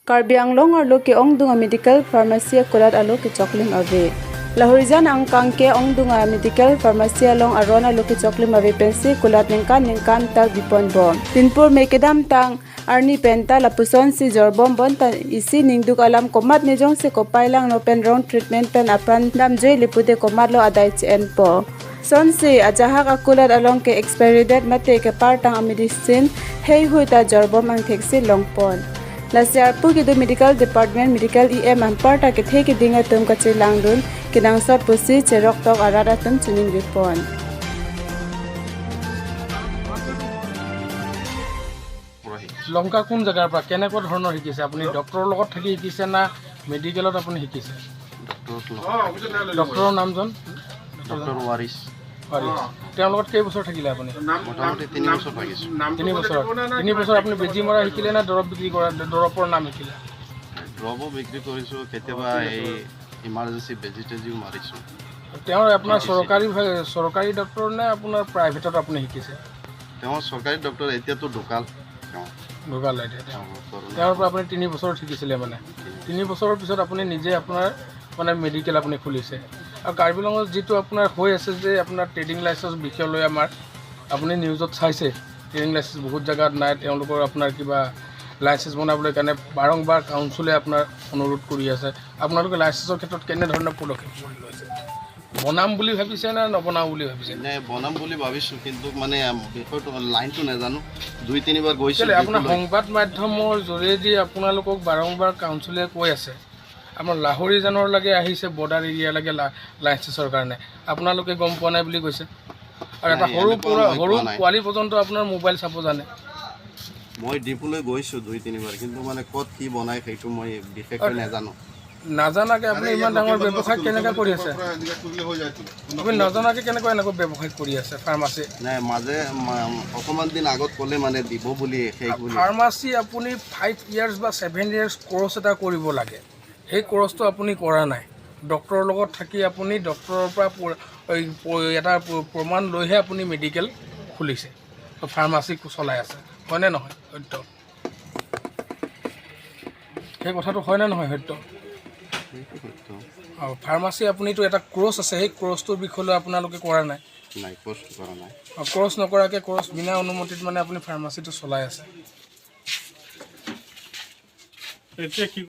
Karbi Anglong arlo ke ongdung a medical pharmacy kulat alo ke choklim ave. Lahorijan angkang ke ongdung a medical pharmacy along aron alo ke choklim ave pensi kulat ningkan ningkan ta bipon bom. Tinpur mekedam tang arni penta lapuson si jorbom bon ta isi ningduk alam komat nejong se kopailang no pen rong treatment pen apran dam joi lipude komat lo adai chen po. Son si ajahak akulat along ke expiry date mate ke partang a medicine hei hui ta jorbom ang theksi longpon. Lasiarpu ki du medical department medical EM amparta ke the ki dinga tum ka langdun kinang sot pusi cherok tok arara tum chuning ripon. Lanka কোন জেগাৰ পৰা কেনেকুৱা ধৰণৰ শিকিছে আপুনি? ডক্টৰৰ লগত থাকি শিকিছে না মেডিকেলত আপুনি শিকিছে? ডক্টৰৰ নামজন? ডক্টৰ ৱাৰিছ। তেওঁৰ লগত কেইবছৰ থাকিলে আপুনি? মোটামুটি 3 বছৰ থাকিছোঁ। 3 বছৰ আপুনি বেজী মৰা শিকিলে নে দৰৱ বিক্ৰী কৰা, দৰৱৰ নাম শিকিলে? দৰৱো বিক্ৰী কৰিছোঁ, কেতিয়াবা এই ইমাৰ্জেঞ্চি বেজী তেজিও মাৰিছোঁ। তেওঁৰ আপোনাৰ চৰকাৰী ডক্টৰ নে আপোনাৰ প্ৰাইভেটত আপুনি শিকিছে? তেওঁ চৰকাৰী ডক্টৰ, এতিয়াতো ঢুকাল তেওঁ। ঢুকালে এতিয়া তেওঁ। তেওঁৰ পৰা আপুনি 3 বছৰত শিকিছিলে, মানে 3 বছৰৰ পিছত আপুনি নিজে আপোনাৰ মানে মেডিকেল আপুনি খুলিছে। আৰু কাৰ্বি আংলঙত যিটো আপোনাৰ হৈ আছে যে আপোনাৰ ট্ৰেডিং লাইচেঞ্চ বিষয় লৈ আমাৰ আপুনি নিউজত চাইছে, ট্ৰেডিং লাইচেঞ্চ বহুত জেগাত নাই। তেওঁলোকৰ আপোনাৰ কিবা লাইচেঞ্চ বনাবলৈ কাৰণে বাৰম্বাৰ কাউন্সিলে আপোনাৰ অনুৰোধ কৰি আছে। আপোনালোকে লাইচেঞ্চৰ ক্ষেত্ৰত কেনেধৰণৰ পদক্ষেপ কৰি লৈছে? বনাম বুলি ভাবিছে নে নবনাওঁ বুলি ভাবিছে? নে বনাম বুলি ভাবিছোঁ, কিন্তু মানে বিষয়টো লাইনটো নাজানো। 2 3বাৰ গৈছোঁ। কেলৈ আপোনাৰ সংবাদ মাধ্যমৰ জৰিয়তে আপোনালোকক বাৰম্বাৰ কাউন্সিলে কৈ আছে, আপোনাৰ লাহৰিজানৰ লাগে আহিছে, বৰ্ডাৰ এৰিয়া লাগে লাইচেঞ্চৰ কাৰণে, আপোনালোকে গম পোৱা নাই বুলি কৈছে। আৰু এটা নাই, সৰু এনেকুৱা মই সৰু কোৱা নাই। পোৱালি পৰ্যন্ত আপোনাৰ মোবাইল চাব জানে। মই ডিপুলৈ গৈছোঁ 2 3বাৰ, কিন্তু মানে ক'ত কি বনাই সেইটো মই বিশেষকৈ নাজানো। নাজানাকে আপুনি ইমান ডাঙৰ ব্যৱসায় কেনেকৈ কৰি আছে? আপুনি নজনাকে কেনেকৈ এনেকুৱা ব্যৱসায় কৰি আছে ফাৰ্মাচী? নাই, মাজে অকণমান দিন আগত ক'লে মানে দিব বুলি, শেষ বুলি। ফাৰ্মাচী আপুনি 5 ইয়াৰ্ছ বা 7 ইয়াৰ্ছ কৰ্চ এটা কৰিব লাগে। সেই কৰ্চটো আপুনি কৰা নাই। ডক্টৰৰ লগত থাকি আপুনি ডক্টৰৰ পৰা এই এটা প্ৰমাণ লৈহে আপুনি মেডিকেল খুলিছে, ফাৰ্মাচী চলাই আছে, হয়নে নহয় সত্য? সেই কথাটো হয়নে নহয় সত্য? সেইটো সত্য। আৰু ফাৰ্মাচী আপুনিতো এটা কৰ্চ আছে, সেই কৰ্চটোৰ বিষয়লৈ আপোনালোকে কৰা নাই। নাই, কৰ্চ কৰা নাই। আৰু কৰ্চ নকৰাকৈ, কৰ্চ বিনা অনুমতিত মানে আপুনি ফাৰ্মাচীটো চলাই আছে। এতিয়া কি?